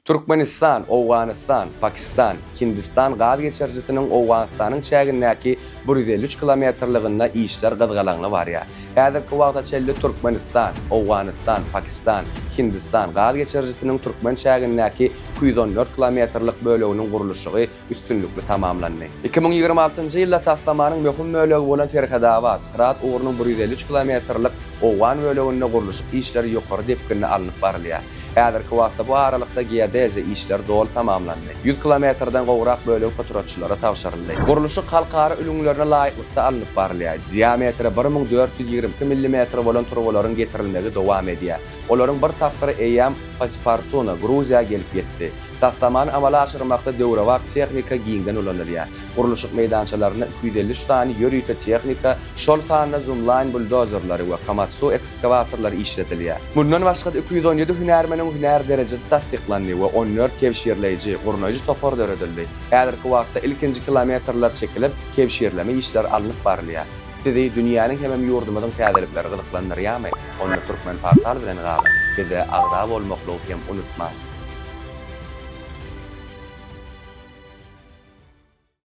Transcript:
Türkmenistan, Owganystan, Pakistan, Hindistan gaz geçirijisiniň Owganystanyň çägindäki 153 kilometrliginde işler gyzgalaňly barýar. Häzirki wagta çenli Türkmenistan, Owganystan, Pakistan, Hindistan gaz geçirijisiniň türkmen çägindäki 214 kilometrlik böleginiň gurluşygy üstünlikli tamamlandy. 2026-njy ýylda taslamanyň möhüm bölegi bolan Serhetabat, Hyrat ugrunyň 153 kilometrlik owgan böleginde gurluşyk işleri ýokary depginde alnyp barylýar. Häzirki wagtda bu aralykda geodeziýa işleri doly tamamlandy. 100 kilometrden gowrak bölegi potratçylara tabşyryldy. Gurluşyk halkara ülňülerine laýyklykda alnyp barylýar. Diametri 1422 millimetr bolan turbalaryň getirilmegi dowam edýär. Olaryň bir tapgyry eýýäm Potiparsuna, Gruziýa gelip ýetdi. Taslamany amala aşyrmakda döwrebap tehnika giňden ulanylýar. Gurluşyk meýdançalarynda 253 sany ýörite tehnika, şol sanda Zoomlion buldozerleri we Komatsu ekskawatorlary işledilýär. Mundan başga-da 217 hünärmeniň hünär derejesi tassyklandy we 14 kebşirleýji, gurnaýjy topar döredildi. Häzirki wagtda ilkinji kilometrler çekilip, kebşirleme işleri alnyp barylýar. Sizi dünýäniň hemem ýurdumyzyň täzelikleri gyzyklandyrýarmy? Onda Turkmenportal bilen galyň! Bize agza bolmaklygy hem unutmaň!